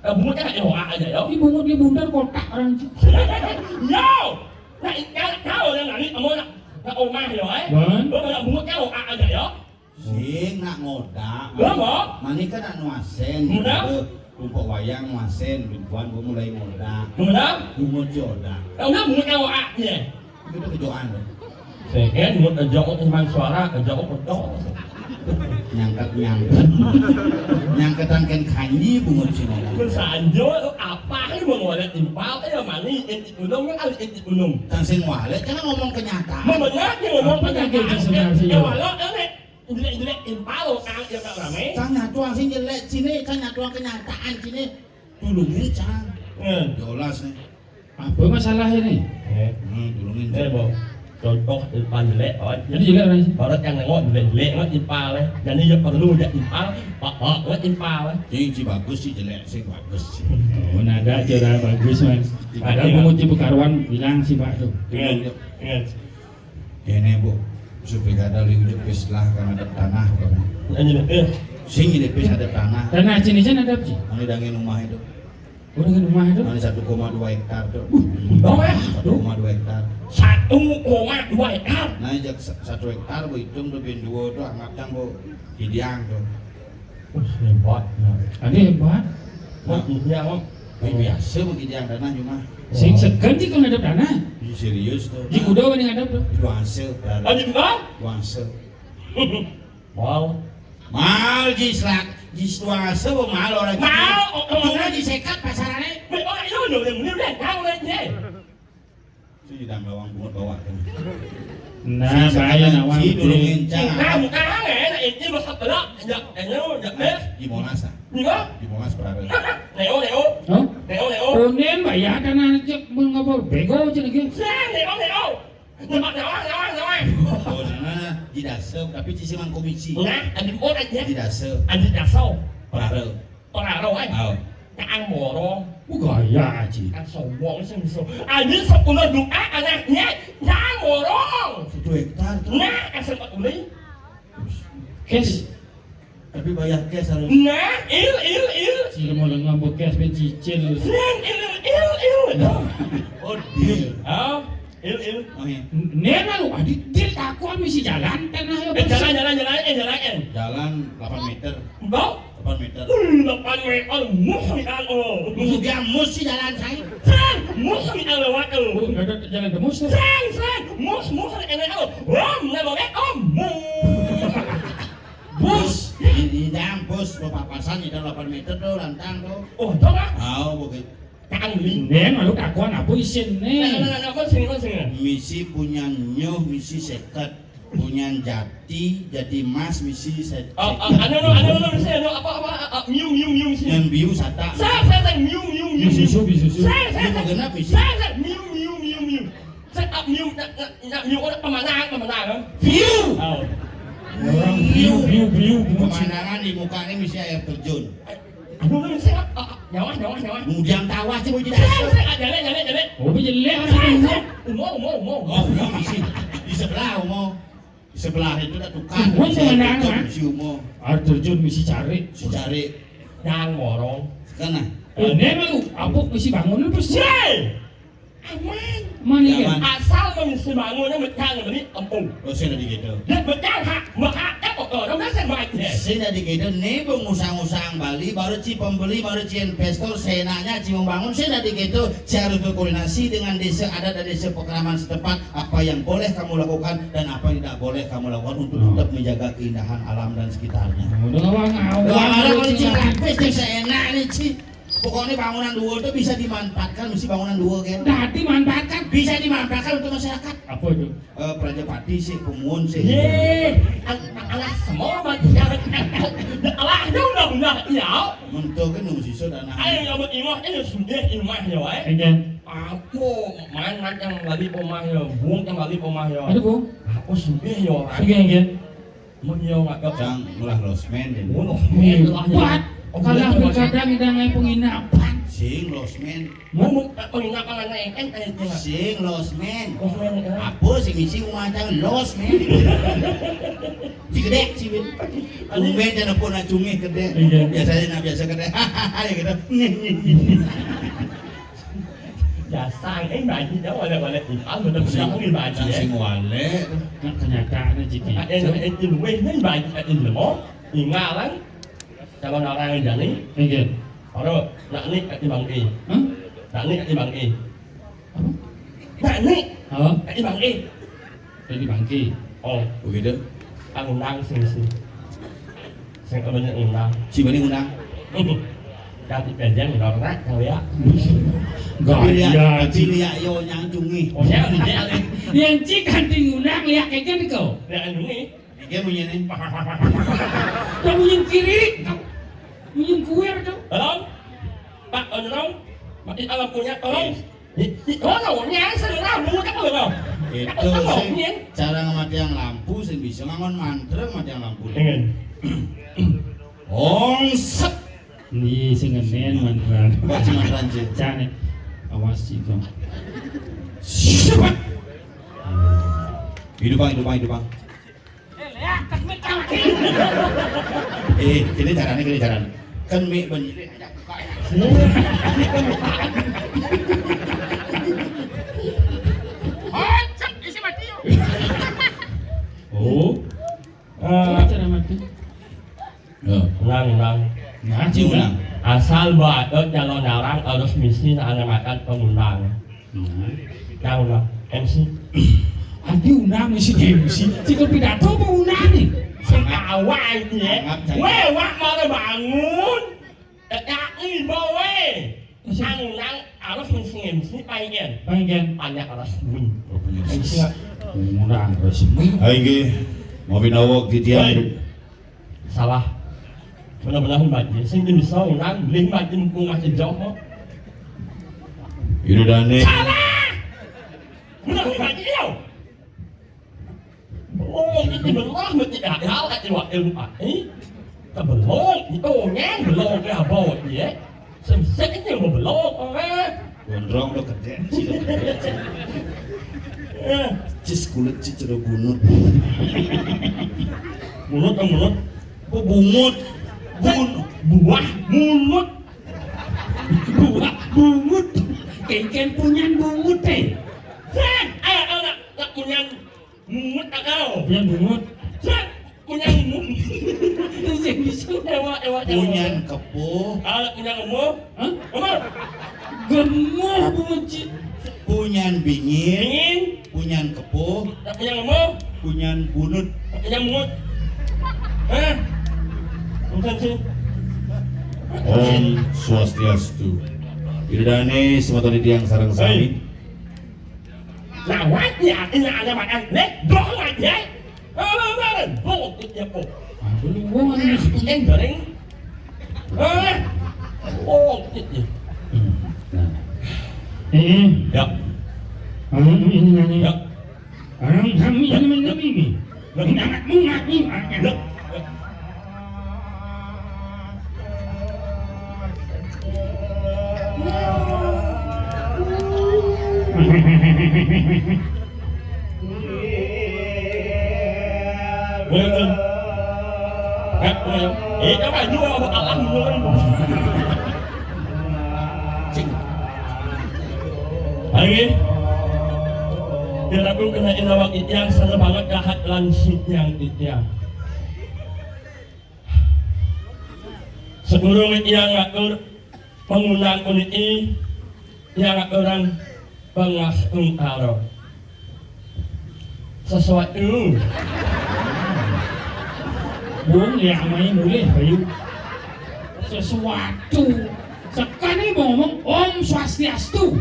Eh, bungut kan, yo, ngodak aja, yo. Ini bungut dia bundar kotak orang tu. Yo. Nak, nak tahu yang lari, kamu nak, nak omah, yo, eh. Bang. Lo nak bungut kan, ngodak aja, yo. Sing nak ngodak. Berapa? Mani kan nak nuasen. Mudah? Gitu. Rumpok wayang nuasen, ribuan gua mulai ngodak. Mudah? Bungut jodak. Tahu nggak bungut awak, ya? Itu kejoan, tuh. Saya kan bungut kejok, cuma suara kejok, kejok. Nyangkat, nyangkat. Nyangkatan kan kanyi bungut si ngomong. Terus anjo, apa ini mau ngolek timpal, eh, yang mani, eh, gunung, kan, eh, gunung. Tang sing walek, kan ngomong kenyataan. Mau benar, dia ngomong apa kenyataan. Yang walau, eh, Jelek-jelek impal, Kang, ya, Kak Rame. Cang nyatuang sing jelek sini, cang nyatuang kenyataan sini. Tulungin, cang. Eh. Jelas nih. Apa masalah ini? Eh. Hmm, tulungin. Eh, Bo. Contoh impal jelek, kawan. Jadi jelek, Mas. Barat yang nengok jelek-jelek, nengok impal, eh. Jadi ya perlu dia impal, pak, pak, nengok impal, eh. Sing si bagus sih jelek, sing bagus sih. Oh, nada aja dah bagus, Mas. Ada. Ada bungut di Bekaruan bilang si Pak tuh. Iya, iya. Ini, Bu, supaya kada liu jepis lah, kan ada tanah, kan. Ini, eh. Sing ini pis ada tanah. Tanah sini kan ada, Ci? Ini dangin rumah itu. Oh, dangin rumah itu? Ini satu koma dua hektar tuh. Berapa? Satu koma dua hektar. Satu koma dua hektar? Nah, jak sa-, satu hektar, Bu, hitung tuh, bin dua tuh, anggap cang, Bu, hidiang tuh. Wah, hebat, nah. Ada hebat. Nah, iya, Om. Ini biasa begitu yang tanah cuma. Sing segan sih kalau ngadep tanah. Ini serius tuh. Di kuda mana ngadep tuh? Di Wangse, berarti. Oh, di kuda? Wangse. Wow. Mahal, Ji, selak. Ji, Wangse, bu, mahal orang. Mahal, oh, oh. Cuma di sekat pasarannya. Weh, orang itu udah, udah, udah, udah, tahu lah, Ji. Itu di dalam lawang bungut bawah. Nah, bahaya nak wang. Dulu ngincang. Nah, muka hang, eh, nak itu masak telak, jak, eh, jak, eh. Di Monas, ah. Iya. Di Monas berapa? Neo, Neo. Hah? Neo, Neo. Konden bayar tanah cek mengapa bego cek lagi. Siang, Neo, Neo. Nyawa, nyawa, nyawa, nyawa. Oh, sana di dasar, tapi cisi mangkomisi. Nah, ada dua aja. Di dasar. Ada dasar. Berapa? Pengaruh, eh. Oh. Cang borong. Oh, gaya, Ci. Kan sombong sih, so. Anjing sepuluh doa anaknya, cang borong. Satu hektar tuh. Nah, kan sempat beli. Cash. Tapi bayar cash harus. Nah, il, il, il. Sila mau lengan buat cash, ben cicil. Sing, il, il, il. Oh, deal. Ah. Il, il. Oh, iya. Nena lu, adi, dia takut misi jalan tanah ya, eh, bos. Jalan, jalan, jalan, eh, jalan, eh. Jalan delapan meter. Bau? Delapan meter. Uh, delapan meter, mus, mi, al, oh. Mus, dia mus si jalan saya. Sang, mus, mi, al, lewat, oh. Oh, nggak ada jalan tembus tuh. Sang, sang, mus, mus, enak, oh. Rom, nggak boleh, oh, mus. Bus. Di, di dalam bus, papasan, itu delapan meter tuh, lantang tuh. Oh, itu, Pak? Tahu, begitu. Cang beli. Neng, lalu kakuan apa isin, Neng? Nah, nah, nah, nah, apa sini, apa sini? Misi punya nyuh, misi seket. Punyan jati, jati emas misi se-, Oh, oh, anu, anu, anu, anu, misi, anu, apa, apa, ah, ah, miu, miu, miu, misi. Ngan biu satak. Saya, saya, saya, miu, miu, miu, miu. Bisusu, bisusu. Saya, saya, Miu saya, genep misi. Saya, saya, miu, miu, miu, miu. Saya, ah, miu, nak, nak, nak, miu, orang pemandangan, pemandangan. View. Oh. Orang view, view, view, view. Pemandangan di mukanya misi air terjun. Aduh, lu sih, ah, ah, nyawa, nyawa, nyawa. Bujang tawa sih, bujang. Sih, sih, ah, jelek, jelek, jelek. Oh, jelek, orang sih, sih. Umur, umur, umur. Oh, umur misi. Di sebelah umur. Di sebelah itu ada tukang. Umur misi mana, air terjun, ah? Misi umur. Air terjun misi cari. Si cari. Yang morong. Kena. Eh, dia malu, apa misi bangun lu, bos? Yeay! Aman. Aman, iya. Aman. Asal mengisi bangunan, mecah, beli empung. Oh, sing dadi kéto. Dia mecah, hak, mahak, kan, kok, orang biasa, Mak, ya. Sing dadi kéto, né, bung ngusang-ngusang Bali, baru ci pembeli, baru ci investor, seenaknya ci membangun, sing dadi kéto, ci harus berkoordinasi dengan desa adat dan desa pekraman setempat, apa yang boleh kamu lakukan dan apa yang tidak boleh kamu lakukan untuk tetap menjaga keindahan alam dan sekitarnya. Udah ngawang-ngawang. Wah, kalau ci lapis, ci seenak né, ci. Pokoknya bangunan dua itu bisa dimanfaatkan, mesti bangunan dua, kan? Nah, dimanfaatkan. Bisa dimanfaatkan untuk masyarakat. Apa itu? Eh, Prajapati sih, pemuun sih. Ye, ang-, alah semua macam. Alah, dia udah, udah, ya. Mentok kan nunggu sisa dana. Ayo, yang buat imah, ini sudah imah ya, wae. Iya. Apa, man, man yang balik rumah ya, bung yang balik rumah ya. Ada, bung. Apa sudah ya, wae. Sudah, iya. Mun yo nggak cang ulah losmen deh. Mun losmen lah, ya. Hebat. Kalah berkadang idang ai penginapan. Sing losmen. Mun penginapan anak engkén kayak itu lah. Sing losmen. Losmen, ya. Apa sih misi rumah cang losmen? Ci kedék, ci bin. Tumben cang pun acungih kedék. Iya. Biasanya nak biasa kedék. Ya gitu. Dasar, eh, baju dah, wala-wala, eh, ah, bener-bener sing, aku ni baju, sing eh. Wale. Kan kenyataannya, Ciki. Eh, eh, eh, luweh ni baju, eh, lemo. Ingat, kan? Calon orang yang jadi. Iya. Baru, nak ni, eh, bangke. Hah? Nak ni, eh, bangke. Apa? Nak ni. Apa? Eh, bangke. Jadi bangke. Oh. Begitu. Ang undang sing, sing. Sing kebanyakan undang. Si mana undang? Ganti penjang, udah pernah, kau ya. Gaya, tapi lihat, tapi lihat, yo, nyang cungi. Oh, ya, ya. Yang cik ganti undang, lihat kejadian kau. Lihat cungi. Dia punya ni. Kau punya kiri, kau punya kuir, kau. Halo? Pak, tolong. Mati alam punya, tolong. Iya. Ih, ih, oh, no, ini aja sih, lampu, tak apa, no. Itu tak apa, sih, ini. Cara ngamatian lampu sih bisa, ngangon mantra ngamatian lampu. Iya. Ong set. Nih, sing ngenen mantra. Baca mantra aja. Cak nih. Awas itu. Siapa? Hidup, Bang, hidup, Bang, hidup, Bang. Eh, Lea, kan mik kan lagi. Eh, ini caranya, ini caranya. Kan mik banyak. Hocet, isi mati yuk. Oh. Eh. Cara mati. Ya. Nang, nang. Nah, Cina. Asal bae calon orang harus misi anak makan pengundang. Hmm. Yang undang, M C. Adi undang misi M C. Cika pidato apa undang nih? Sing awal ini ya. Weh, wak mau bangun. Tetapi bawe. Yang undang harus misi M C, paingen. Paingen. Banyak resmi. Oh, punya M C. Undang resmi. Ayo, mau binawa gitu ya. Salah. Benar-benar hebat ya. Sing bisa orang beli hebat di mumpung masih jauh kok. Ini Dani. Salah. Benar hebat ya. Oh, itu benar mesti ada hal ada wakil bupati. Kebelok itu nyen belok ya bot ya. Semsek itu mau belok orang. Gondrong udah kerja, sih udah kerja. Eh, cis kulit cis cerita bunut. Bunut, bunut. Kok bungut? Bun-, buah, bunut. Buah, bungut. Kengken punyan bungut, eh. Sen, ayo, ayo, nak, nak punyan bungut, tak tahu. Punyan bungut. Sen, punyan bungut. Itu sih bisa. Ewa, ewa, ewa. Punyan kepuh. Ayo, punyan kepuh. Hah? Apa? Gemuh bungut, Cik. Punyan bingin. Bingin. Punyan kepuh. Tak punyan kepuh. Punyan bunut. Tak punyan bunut. Hah? Bukan sih. Om Swastiastu. Ida dané semeton titiang sareng sami. Hei. Nah, wajib artinya ada makan. Nek, dong aja. Ya, kok. Aku luwung. Yang garing. Eh. Oh, gitu. Hmm. Nah. Eh. Ya. Orang ini nanya. Ya. Orang kami ini nanya ini. Mengamat mengamat. Ya. Welcome. Eh, coba juga aku kalah dulu kan. Cing. Ayo. Biar aku kena inawak itiang sana banget jahat langsung yang itiang. Sedurung itiang ngatur pangundang puniki, itiang ngaturang pangastungkara. Sesuatu. Bung, ya, main boleh, Bayu. Sesuatu. Sekali mau ngomong Om Swastiastu.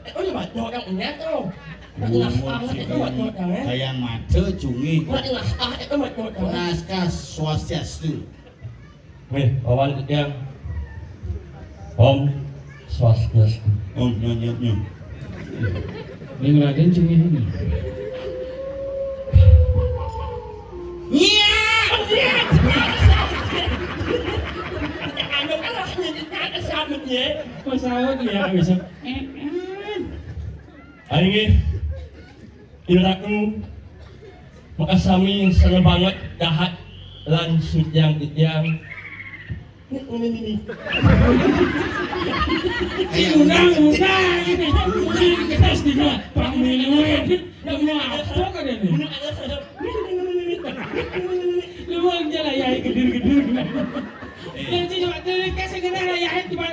Eh, oh, ya, Mat, nyok yang ingat, oh. Nak ingat, ah, itu, Mat, nyok yang, eh. Kayak mata, cungi. Nak ingat, ah, itu, Mat, nyok yang. Naskah Swastiastu. Weh, awan titiang. Om Swastiastu. Om, nyo, nyo, nyo. Ning Raden cengih ini. Iya. Anu kan rasanya kita ada sahabatnya. Pesawat ya, bisa. Eh, eh. Aing nggih. Iraku makasami sana banget dahat lan sujang titiang. Ini, ini, ini. Undang, undang, ini undang kita stigma pemilu. Kamu apa kan ini? Lu mau jalan ya gedir-gedir. Yang cuma tuh kasih kenal ya cuma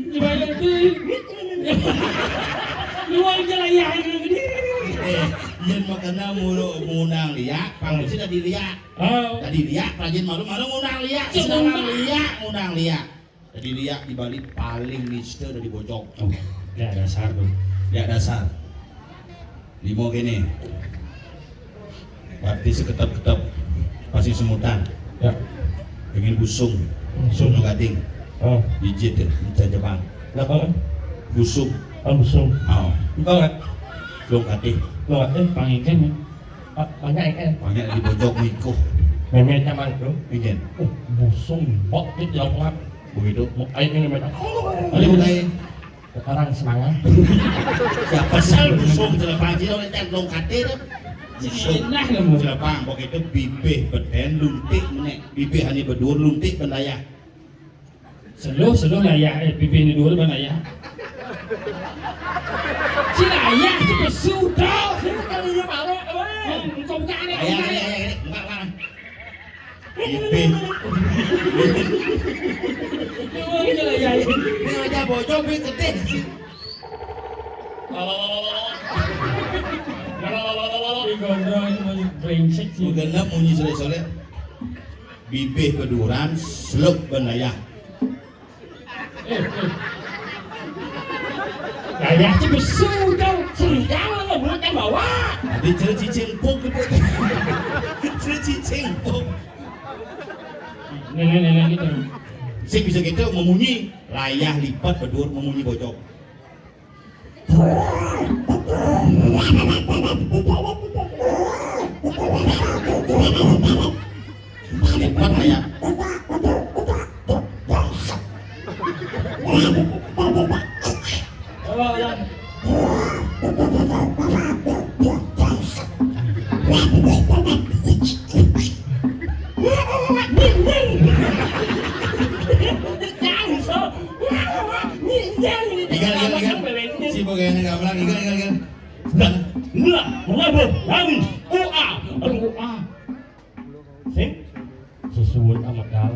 Coba ya, tuh. Luar aja lah ya, ini gede. Eh, yen makana mulu ngundang liak, pang mesti tadi liak. Oh. Tadi liak, rajin malu-malu ngundang liak. Sedangkan liak, ngundang liak. Tadi liak di Bali paling nista dari bocok. Oh, ya dasar tuh. Ya dasar. Lima kene. Berarti seketep-ketep pasti semutan. Ya. Pengen busung. Busung. Busung gading. Oh. Bijit ya, minta Jepang. Kenapa kan? Busung. Oh, busung. Oh. Enggak kan? Belum katih. Belum katih. Pangikan ya. Banyak ikan. Banyak di bojok mikuh. Memenya mantu. Ikan. Oh, busung. Bok di lapangan. Begitu. Mau air ini macam. Ada bukai. Sekarang semangat. Siapa sel busung jelapang cina oleh tak long kate tu. Busung. Nah, lemu. Jelapang pokok itu bibih beden luntik menek. Bibih ani bedur luntik bendayah. Seluh, seluh layah, eh, bibih ni dua ban layah. Si layah tu pesu tau. Kali dia marah, weh. Engkau buka ni. Ayah, ayah, ayah, ayah. Buka, buka. Ipin. Ini aja bocor, gue gede sih. Ini gondrong, ini masih brengsek sih. Udah genep munyi sore-sore. Bibih beduran, seluk benayah. Gaya aja besu tau, sendal lo buat yang bawa. Tadi cerita cicing puk gitu. Cerita cicing puk. Nilai-nilai gitu. Sing bisa gitu memunyi, layah lipat bedur memunyi bocok. Lipat layah. Ikan, ikan, ikan. Si pegawai gamelan, ikan, ikan, ikan. Nah, nah, nah, nah, U A. Aduh, U A. Sing sesuai sama kau.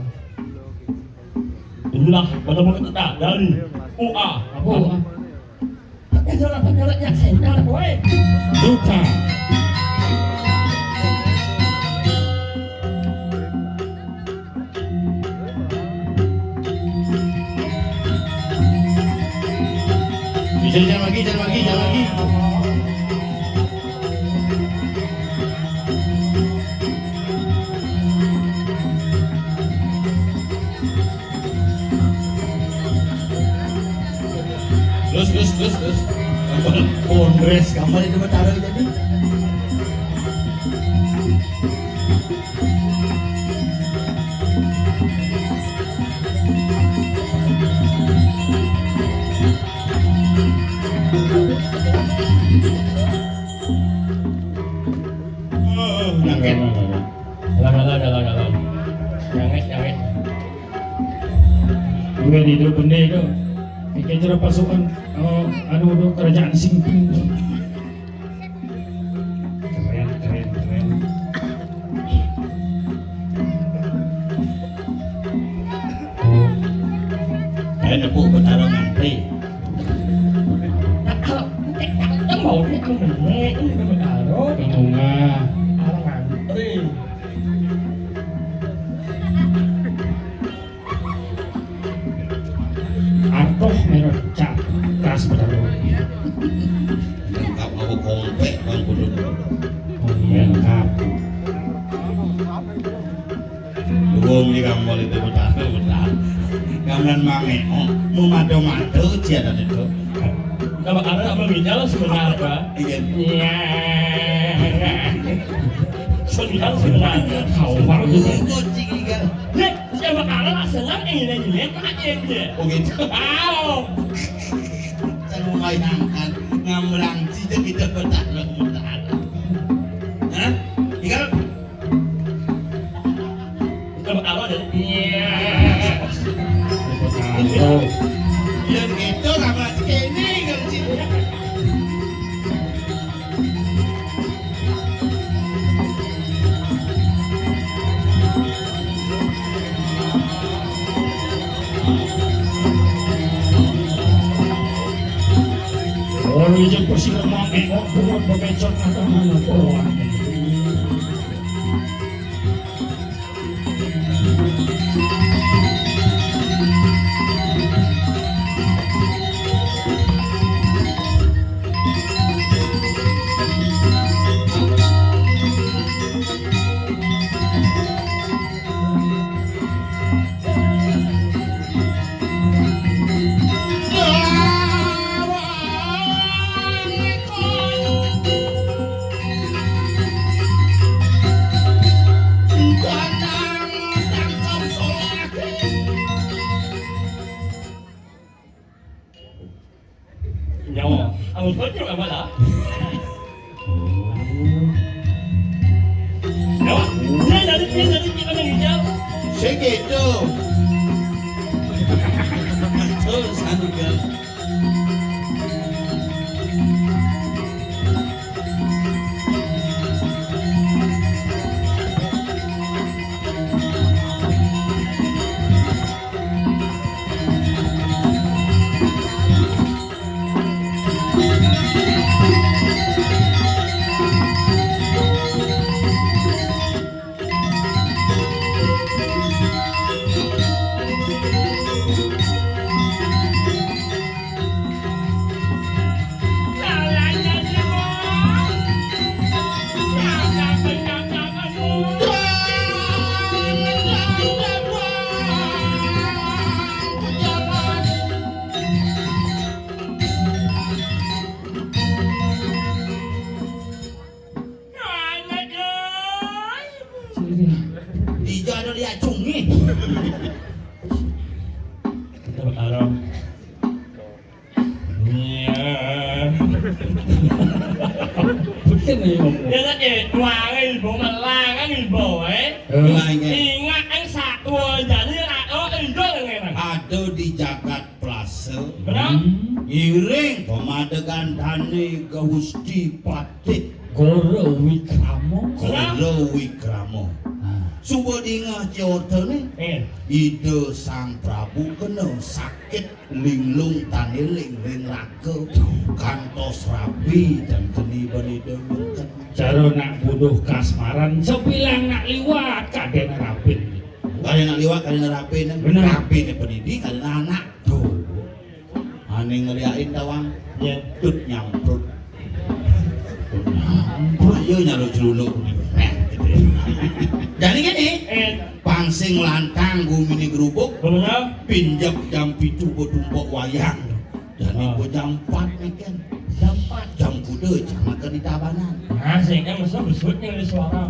Inilah penemuan kita dari U A. Apa U A? Tapi jangan sampai yang sengkar, boy. Duta. Bisa jangan lagi, jangan lagi, jangan lagi. Terus, terus, terus, terus. Kondres, gambar itu bertaruh jadi. Oh, nangkep. Galang, galang, galang, galang. Nyangit, nyangit. Gue di itu bende itu. Kayak cara pasukan, oh, anu, anu, kerajaan Singping. Keren, keren, keren. Oh. Ayo, nepuk Betara ngantri. Mau ini, ini Betara. Bunga. Orang ngantri. Artoh merah cakras bener. Lengkap apa kompek, Bang, kudu. Oh, iya, lengkap. Wong iki kamu itu betul, betul. Kamu mangek, oh, mau mado-mado aja tadi itu. Kalau ada apa nginjal sebenarnya? Iya. Iya. Sebenarnya, sebenarnya. Tahu, Bang. Kucing iki kan. Nek, siapa kalah senang, eh, ini, ini, ini, ini. Oh, gitu. Tahu. Saya mau bayangkan, ngambelang, sejak kita bertahan, bertahan. Hah? Iya kan? Kalau ada, iya. Yang itu sama sekali, kan, sih. Ora ijek kursi lemah, eh, kok kuat bekecot, ada mana kuat. Nyawa. Aku baca apa lah? Nyawa. Dia dari, dia dari kita yang hijau. Segitu. Terus anu kan. Ijo ada lihat cungi. Kita bertarung. Iya. Betul nih, Om. Ya, tak, eh, dua hari, Ibu, melarang, Ibu, eh. Eh. Ingat, eh, satu aja nih, atau enggak, enggak, enggak. Ada di jagat Plase. Benar. Hmm. Ngiring pemadegan dane Gusti Patih Goro Wikrama. Benar. Goro Wikrama. Nah. Suba dingeh ceritane. Eh. Ida Sang Prabu kena sakit linglung tan eling ring raga. Kantos rabi tan keni bani demekan. Cara nak buduh kasmaran, sebilang nak liwat kadene rabin. Kadene nak liwat, kadene rabin. Bener. Rabine pendidik, kadene anak. Tuh. Ane ngeliakin tawang, nyedut nyamprut. Nyamprut, iya nyaluk celuluk. Jadi gini, eh, pang sing lantang gumine grubuk, bener. Pinjek jam pitu betumpuk wayang. Jani ku jam empat nih kan. Jam empat. Jam kuda jangan ke di Tabanan. Nah, saya kan masa besut yang ada suara.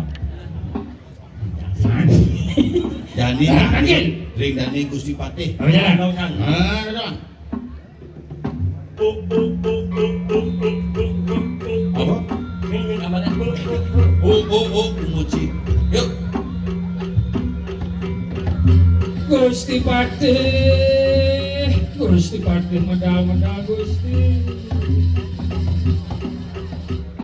Jani Nah, lagi. Ring Dani Gusti Patih. Oh, jalan. Jalan. Ah, jalan. Apa? Ini amanah. Oh, oh, oh, Umuci. Yuk. Gusti Patih, Gusti Patih, medal-medal Gusti.